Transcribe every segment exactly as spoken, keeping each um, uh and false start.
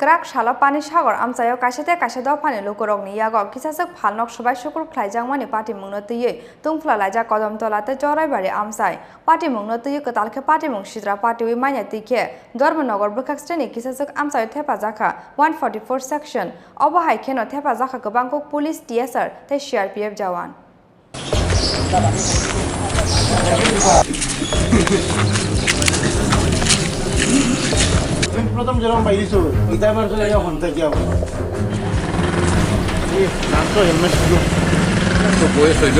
Kwrak salo Panisagar amchaio kaisa tei kaisa dophani lukurokni yago kisachwk phalnok swbai sukur khlaijakmani patimungno twiwi tungphla laijak Kodamtola tei Choraibari amchai. Patimungno twiwi kwtal khe patimung sitra patiwi manya twi khe Dharmanagar bwkhak sreni kisachwk amchaio thepajakha one forty-four section. Obo hai kheno thepajakha kwbangkuk police, T S R tei C R P F jawan. প্রথম যেরকম পাইছো, এটা আবার চলে যাও, হন্তা কি আবার? এই নাম তো হেলমেট ছিল। তো বয়স হইল।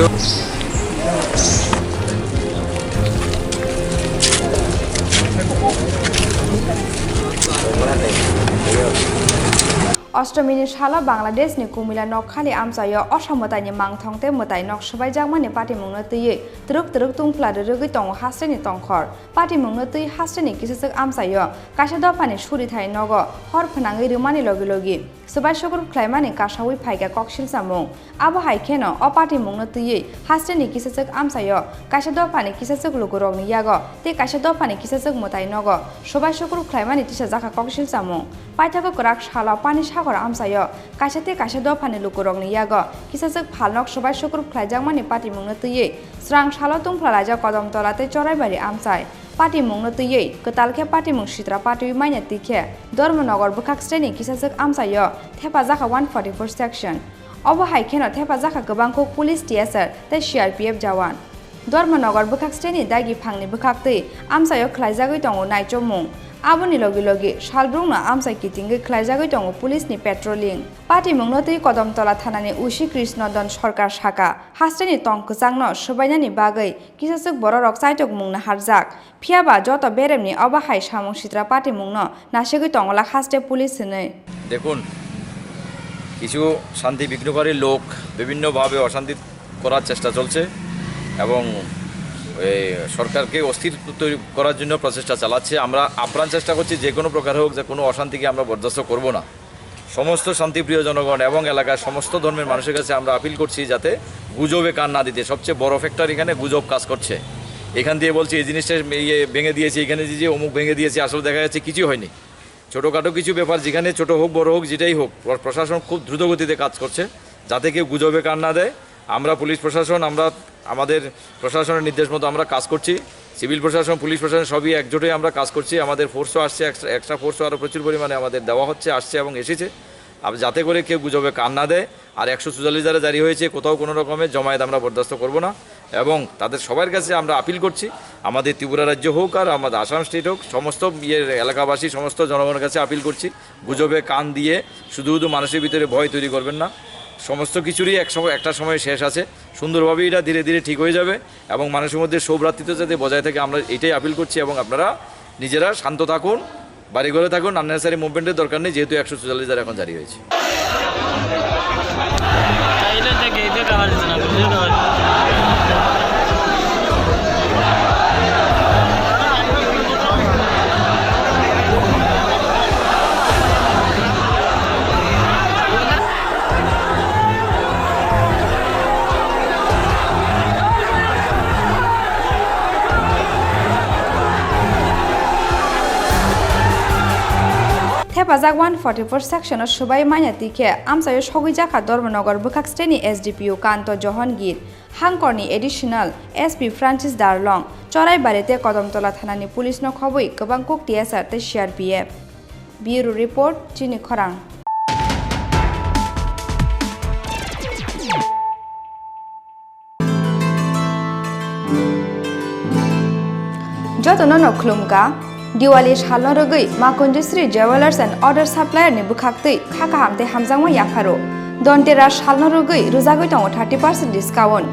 Oshtomini salo Bangladeshni Kumila Nokhali amchaio Osa mwtaini mangthong tei mwtai nok swbaijakmani patimungno twiwi twrwk twrwk tungphla rwrwgwi tongo hasteni tongkhor. Patimungno twi hasteni kisachwk amchaio kaisa dophani surithai nogo hor phwnangwi rwmani logi logi swbai sukur khlaimani kasawi phaikha koksil samung. Abo hai kheno o patimungno twiwi hasteni kisachwk amchaio kaisa dophani kisachwk lukurokni yago tei kaisa dophani kisachwk mwtai nogo swbai sukur khlaimani tisajakha koksil samung. Paithago kwrak salo Panisagar amchaio kaisa tei kaisa dophani lukurokni yago kisachwk phalnok swbai sukur khlaijakmani patimungno twiwi srang salo tungphla laijak Kodamtola tei Choraibari amchai. Patimungno twiwi kwtal khe patimung sitra patiwi manya twi khe Dharmanagar bwkhak sreni kisachwk amchaio thepajakha one forty-four section. Obo hai kheno thepajakha kwbangkuk police, T S R tei C R P F jawan. Dharmanagar bwkhak sreni dagi phangni bwkhaktwi amchaio khlaijagwi tongo naichomung. Aboni logi logi salbrumno amchai kitingwi khlaijagwi tongo police ni patrolling. Patimungno twi Kodamtola thanani O C Krishnodon Sarkar sakha, hasteni tong kwchangno swbainani bagwi kisachwk bororok chaitokmung naharjak. Phiyaba joto beremni obo hai samung sitra patimungno nasigwi tongo la haste police hinwi. দেখুন, কিছু শান্তি বিঘ্নকারী লোক বিভিন্নভাবে অশান্তি করার চেষ্টা চলছে এবং এই সরকারকে অস্থির তৈরি করার জন্য প্রচেষ্টা চালাচ্ছে। আমরা আপ্রাণ চেষ্টা করছি যে কোনো প্রকার হোক, যে কোনো অশান্তিকে আমরা বরদাস্ত করব না। সমস্ত শান্তিপ্রিয় জনগণ এবং এলাকার সমস্ত ধর্মের মানুষের কাছে আমরা আপিল করছি যাতে গুজবে কান না দিতে। সবচেয়ে বড় ফ্যাক্টর এখানে গুজব কাজ করছে। এখান দিয়ে বলছে এই জিনিসটা ইয়ে ভেঙে দিয়েছে, এখানে যে, যে অমুক ভেঙে দিয়েছে, আসলে দেখা যাচ্ছে কিছুই হয়নি। ছোটোখাটো কিছু ব্যাপার, যেখানে ছোটো হোক বড় হোক যেটাই হোক, প্র-, প্রশাসন খুব দ্রুতগতিতে কাজ করছে যাতে কেউ গুজবে কান না দেয়। আমরা পুলিশ প্রশাসন, আমরা আমাদের প্রশাসনের নির্দেশ মতো আমরা কাজ করছি। সিভিল প্রশাসন, পুলিশ প্রশাসন সবই একজোটে আমরা কাজ করছি। আমাদের ফোর্সও আসছে, এক্সট্রা, এক্সট্রা ফোর্সও আরও প্রচুর পরিমাণে আমাদের দেওয়া হচ্ছে, আসছে এবং এসেছে। আর যাতে করে কেউ গুজবে কান না দেয়। আর একশো চুয়াল্লিশ ধারা জারি হয়েছে, কোথাও কোনো রকমের জমায়েত আমরা বরদাস্ত করব না এবং তাদের সবার কাছে আমরা আপিল করছি, আমাদের ত্রিপুরা রাজ্য হোক আর আমাদের আসাম স্টেট হোক, সমস্ত ইয়ের এলাকাবাসী, সমস্ত জনগণের কাছে আপিল করছি, গুজবে কান দিয়ে শুধু শুধু মানুষের ভিতরে ভয় তৈরি করবেন না। সমস্ত কিছুরই এক সময়, একটা সময় শেষ আছে। সুন্দরভাবে এটা ধীরে ধীরে ঠিক হয়ে যাবে এবং মানুষের মধ্যে সৌভ্রাতৃত্ব যাতে বজায় থাকে, আমরা এটাই আপিল করছি। এবং আপনারা নিজেরা শান্ত থাকুন, বাড়ি ঘরে থাকুন, আননেসেসারি মুভমেন্টের দরকার নেই, যেহেতু একশো চুয়াল্লিশ ধারা এখন জারি হয়েছে। Thepajak one forty-four section o swbai manya twi khe amchaio sogwi jakha Dharmanagar bwkhak sreni S D P O Kanto Johongir, Hangkorni Additional S P Francis Darlong, Choraibari tei Kodamtola thanani police no khobwi kwbang kuk T S R tei C R P F. Bureau Report, Chini Khorang. Jotono no khulumkha, Diwali salno rwgwi Ma Kunjusri Jewellers and Other Supplier ni bwkhaktwi kha kaham tei hamjakma yapharo. Dhanteras salno rwgwi rwjagwi tongo thirty percent discount.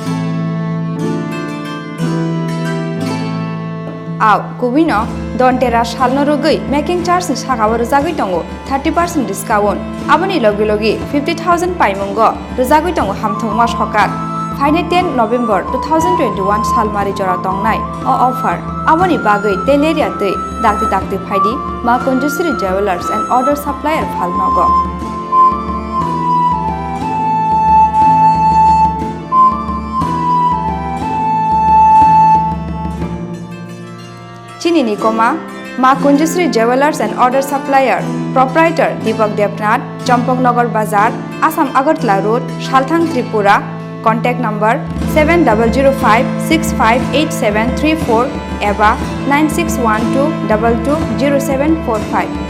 Au, kubui no, Dhanteras salno rwgwi making charge ni sakao rwjagwi tongo thirty percent discount. Aboni logi logi fifty thousand paimungo rwjagwi tongo hamthwngma sokat. Phainai ten November two thousand twenty-one salmari jora tongnai o offer. Aboni bagwi tei lerya twi dakti dakti phaidi Ma Kunjusri Jewellers and Other Supplier phalnogo. Chini ni koma Ma Kunjasri Jewellers and Order Supplier, Proprietor Deepak Debnath, Champaknagar Bazar, Assam Agartala Road, Salthang, Tripura. Contact number seven double zero five six five eight seven three four eba nine six one two double two zero seven four five.